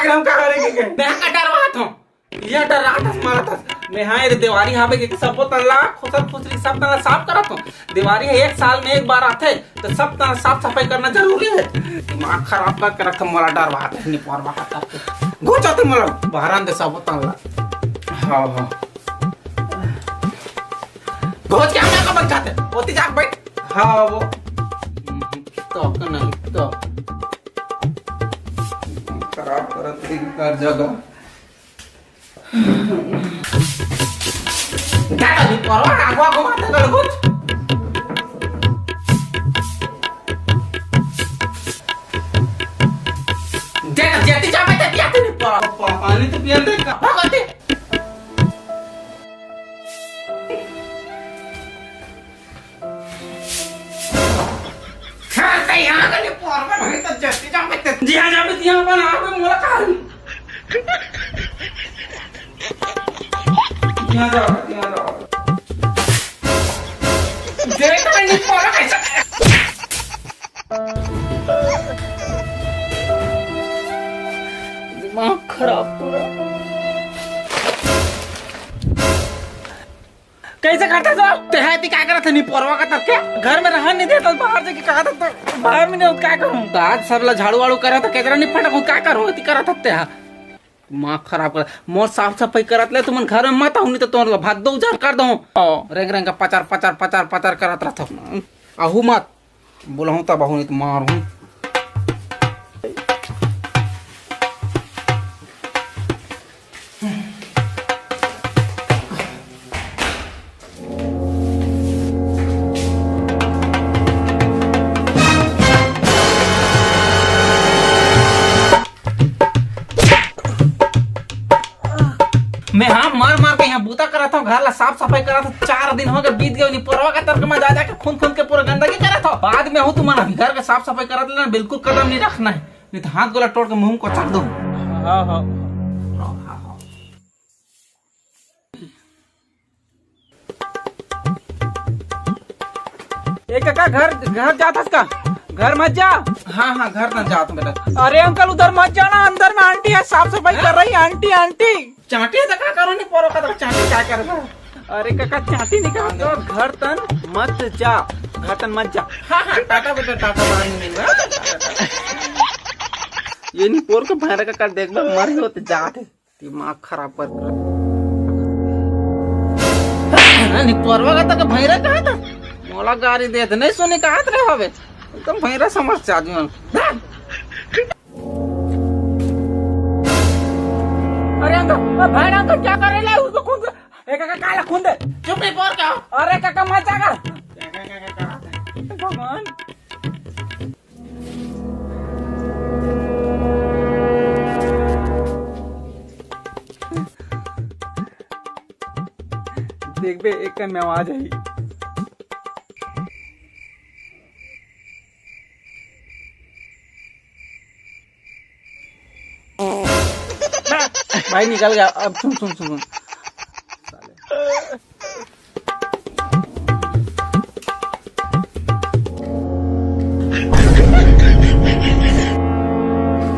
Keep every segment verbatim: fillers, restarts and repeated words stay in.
हम का करे के? मैं का डरवात हूँ? ये डरात हस, मारत हस। मैं हाँ, ये देवारी हावे के सबो तन ला खुसर खुसरी सब तन ला साफ करत हूँ। देवारी है, एक साल में एक बार आथे, तो सब तन ला साफ सफाई करना जरूरी है। दिमाग खराब करके रख, मोला डरवात है, निपोरवा का तरफ। घुस जाते मोला, बाहर आन दे सबो तन ला। हाँ, हाँ। घुस के हम का बैठाते, ओती जाके बैठ। हाँ, वो। तो का नहीं, तो। खराब करत है हर जगह। दादा भी परवा आगवा को मारते कर कुछ। देख, जेती जाबे ते पियाते नहीं पा-, पा-, पानी तो पिया दे का। भगवती। खा ते यहाँ का नहीं पा-, मैं तो जेती जाबे ते, जी हाँ, जाबे ते यहाँ पर आवे मोला कहा। यहाँ जाओ, यहाँ जाओ। देख, मैं नहीं पा-, कैसे? दिमाग खराब पूरा। कैसे करता तो? ते है ती का करत है, निपोरवा का तब के? घर में रहन नहीं देता, बाहर जाके कहा था तो बाहर में नहीं होता, का करूं? तो आज सब ला झाड़ू वाड़ू करा था, कचरा नहीं फटा, का करूं? ती करत हत्ते हा। दिमाग खराब कर, मोर साफ सफाई करत ले, तुमन घर में मत आहू, नहीं तो तोर ला भात दो उजार कर दो। रेंग रेंग का पचार, पचार, पचार, पचार करत रहत हो। आहू मत, बोलहूँ तब आहू, नहीं तो मारहूँ। मैं हाँ मार मार के यहाँ बूता करत हूँ, घर ला साफ सफाई करत हूँ, चार दिन हो गए बीत गए, निपोरवा के तरफ में जा जाके खूंद खूंद के पूरा गंदगी करत हूँ। बाद में हूँ तुम्हारा घर का साफ सफाई करत लेना, बिल्कुल कदम नहीं रखना है, नहीं तो हाथ गोला तोड़ के मुंह को चाट दूँ। हाँ, हाँ। ए काका, घर, घर जात हस का? घर मत जा। हाँ, हाँ, घर ना जात हूँ बेटा। अरे अंकल, उधर मत जाना, अंदर में आंटी है, साफ सफाई कर रही है, आंटी, आंटी। चांटी है तो का करो, नहीं परो का तो चांटी का करबा? अरे काका, चांटी नहीं कर, तो घर तन मत जा, घर तन मत जा। हाँ, हाँ, टाटा बेटा, टाटा, बाय, नहीं मिलबा। ये नहीं पोर के भैरा काका, देखबा मर ही होते जात है। दिमाग खराब कर, निपोरवा का तक भैरा कहा था, मोला गारी देत नहीं सुनी कहत रहे हवे, एकदम भैरा समझ से आदमी मन। अरे अंकल, ओ भाई अंकल, क्या कर रहे हैं? उसको खून दे। ए काका, काला खून दे। चुप नहीं, पोर क्या? अरे काका, मत जाकर। भगवान। देखबे, एक में आवाज आई। भाई निकल गया। अब सुन, सुन, सुन, सुन।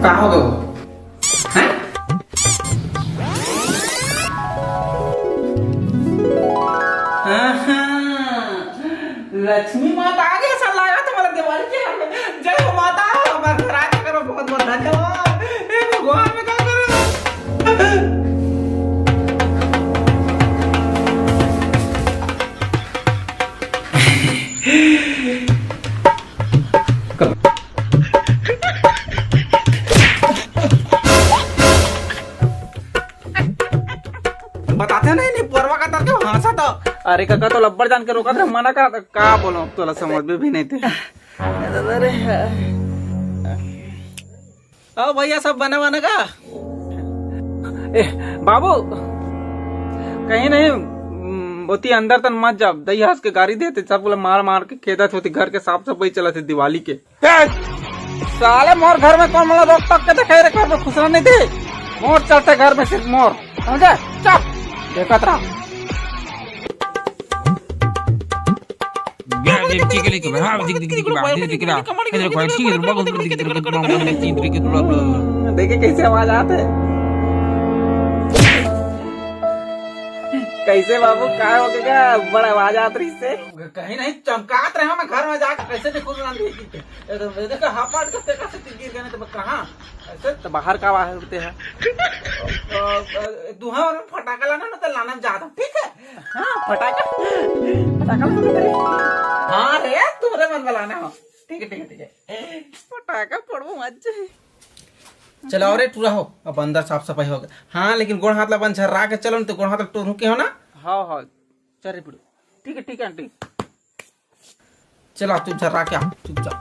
का हो गया? हैं? आहा, लक्ष्मी माता आ गई, ऐसा लगा तो मतलब दिवाली के हम। जय हो माता, हमारे घर आके करो, बहुत बहुत धन्यवाद। हे भगवान, मैं क्या करूं? बताते नहीं, नहीं, पोरवा का तरके हंसा तो। अरे काका, तो लब्बड़ जान के रोका था, मना करा था, का बोलो, अब तोला समझ में भी नहीं थे। अरे, आओ भैया, सब बने बने का? ए, बाबू, कहीं नहीं, उम, ओती अंदर तन मत जा, दई हंस के गारी देते, सब बोला मार मार के खेदत होती, घर के साफ सफाई चलत है दिवाली के। ए, साले मोर घर में कौन मोला रोक टोक के देखे रे, घर में घुसना नहीं दे। मोर चलते घर में सिर्फ मोर, समझे? चुप, देखत रहा। देखे कैसे आवाज आत हे। कैसे बाबू, काय हो गया? बड़ आवाज आत रहिसे। कहीं नहीं, चमकात रहे मैं घर में जाके, कैसे देखो ना, देख के। ये तो, ये देखो, हाथ पाट करते कैसे गिर गए, तो मैं कहाँ? ऐसे तो बाहर का आवाज होते हैं। अ, अ, दुहा और फटाका लाना ना, तो लाना में जाता हूँ, ठीक है? हाँ, फटाका, फटाका लाना तेरे। हाँ रे, तुम्हारे मन में लाना हो। ठीक है, ठीक है, ठीक है। फटाका फोड़बो मत जाए। चलाओ रे टूरा हो, अब अंदर साफ सफाई हो गया। हाँ, लेकिन गोड़ हाथ ला बन झर्रा के चलो, नहीं तो गोड़ हाथ ला टोरू के हो ना। हाँ, हाँ, चल रे टूरा। ठीक है, ठीक है आंटी। चला, चुप झर्रा के आ, चुपचाप।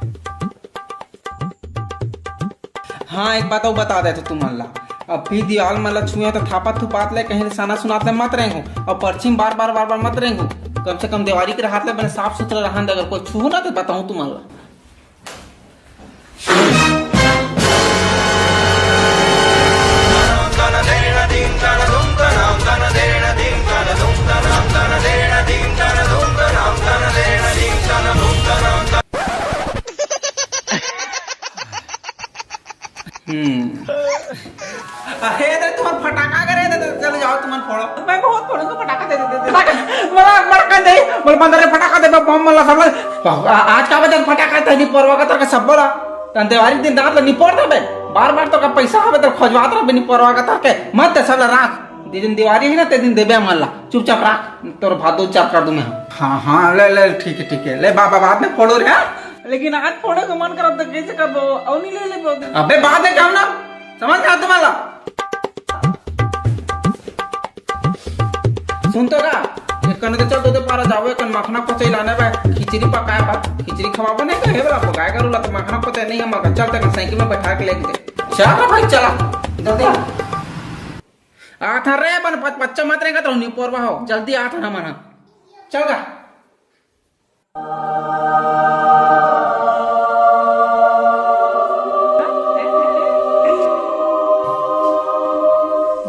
हाँ, एक बात अउ बता देथंव तुमन ला, अभी दीवाल मन ला छुए त थापत थुपात ले, कहीं साना सुनात ले मत रेंगहू, अउ परछी म बार बार बार बार मत रेंगहू। कम से कम देवारी के रहत ले बने साफ सुथरा रहन दे, अगर कोई छूहू ना त बताहूँ तुमन ला। हम्म। अरे, दे, तुम्हार फटाका करे, दे, दे, चल जाओ, तुमन फोड़ो। मैं बहुत फोड़ूंगा फटाका, दे, दे, दे, दे। फटाका, मला, मला का दे, मला बंदर रे फटाका दे, बम मला सब ला। आ-, आज का बजे फटाका दे, निपोरवा कतर के सब बोला। तन देवारी दिन रात ला निपोर दे बे। बार बार तो का पैसा हवे तो खोजवात रह बे, निपोरवा कतर के। मत दे, सब ला राख। दे दिन देवारी हे ना, ते दिन देबे मन ला। चुपचाप राख, तोर भादो चार कर दूं मैं। हाँ, हाँ, ले, ले, ठीक है, ठीक है। ले, बा-, बा-, बाद में फोड़ो रे, हाँ? लेकिन आज फोड़े के मन करत त कैसे करबो? अउ नहीं ले लेबो। अबे बाद में जाओ ना, समझ में आता तुम्हारा? सुन तो का, एक कने तो चल तो पारा जाओ, एक कन मखना कोचई लाने बा, खिचड़ी पकाए बा, खिचड़ी खवाबो नहीं कहे बला, गाय गरु ला तो मखना कोचई नहीं है, मगर चल तक साइकिल में बैठा के लेके दे। चल रे भाई, चला, जल्दी आ। आत हन रे, बन पच-, बच्चा मत रेंगत रहो, निपोरवा हो, जल्दी आत हन हमन ह। चल गा।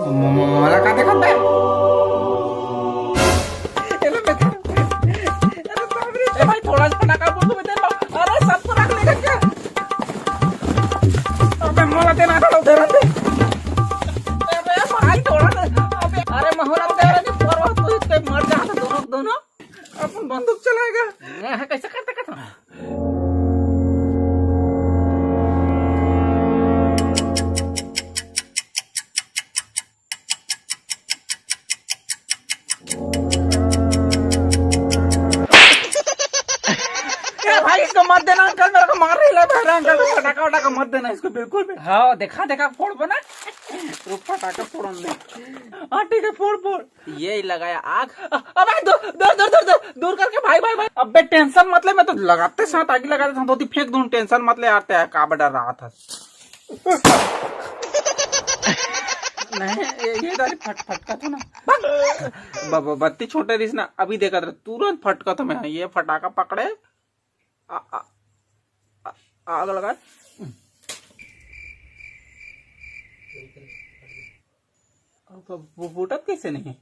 म-, म-, मोला का देखत बे? ए भाई, थोड़ा सा फटाका बोल, तू इधर ला। अरे, सबको रख लेगा क्या? अबे, मोला देना था, उधर दे। अबे, भाई, थोड़ा सा। अबे, अरे, मोला दे रहा नहीं, पर तू इसके मर जाता दोनों, दोनों। अपन बंदूक चलाएगा। ये है, कैसे करते, कैसे? ए भाई, इसको मत देना अंकल, मेरे को मार रही है, बहरा अंकल, फटाका वटाका मत देना इसको बिल्कुल भी। हाँ, देखा, देखा, फोड़ बना। रुक, फटाका फोड़न दे। हाँ, ठीक है, फोड़, फोड़। ये ही लगाया आग। अ-, अबे, दूर, दूर, दूर, दूर, दूर, दूर करके, भाई, भाई, भाई। अबे, टेंशन मत ले, मैं तो लगाते साथ आग लगा देता हूँ, धोती फेंक दूँ, टेंशन मत ले, आते हैं, का बड़ा राहत है। नहीं, ये, ये दारी फट-, फटका था ना। ब-, ब-, बत्ती छोटे रहिस ना, अभी देखत रहे, तुरंत फटका था मैं, ये फटाका पकड़े, आ, आ, आ, आग लगा। अब वो फूटत कैसे नहीं?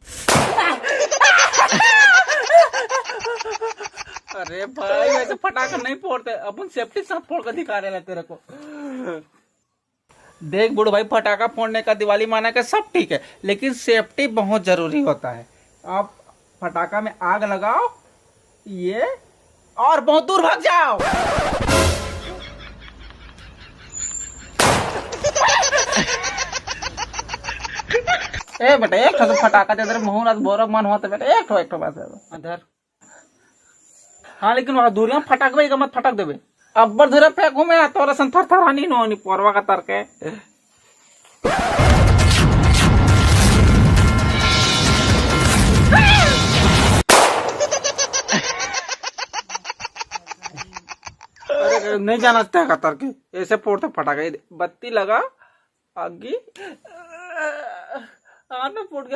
अरे भाई, वैसे फटाका नहीं फोड़ते, अपन सेफ्टी साथ फोड़ के दिखा रहे हैं तेरे को। देख बूढ़ भाई, फटाका फोड़ने का, दिवाली मनाने का सब ठीक है, लेकिन सेफ्टी बहुत जरूरी होता है। आप फटाका में आग लगाओ, ये, और बहुत दूर भाग जाओ। ए बेटा, एक ठो तो फटाका दे दे रे, मुहूर्त बोरा मन होते बेटा, एक ठो, एक ठो बस दे दे। अंदर। हाँ, लेकिन वहाँ दूरिया में फटाकबे का मत फटक देबे। अब्बर दूरिया फेंक घूमे ना, तोरा सन थर थर हानि नो हानि पोरवा का तर के। अरे, नहीं जाना चाहता का तर के, ऐसे फोड़ते फटाका। ये दे, बत्ती लगा, आगे, आना फूट गया।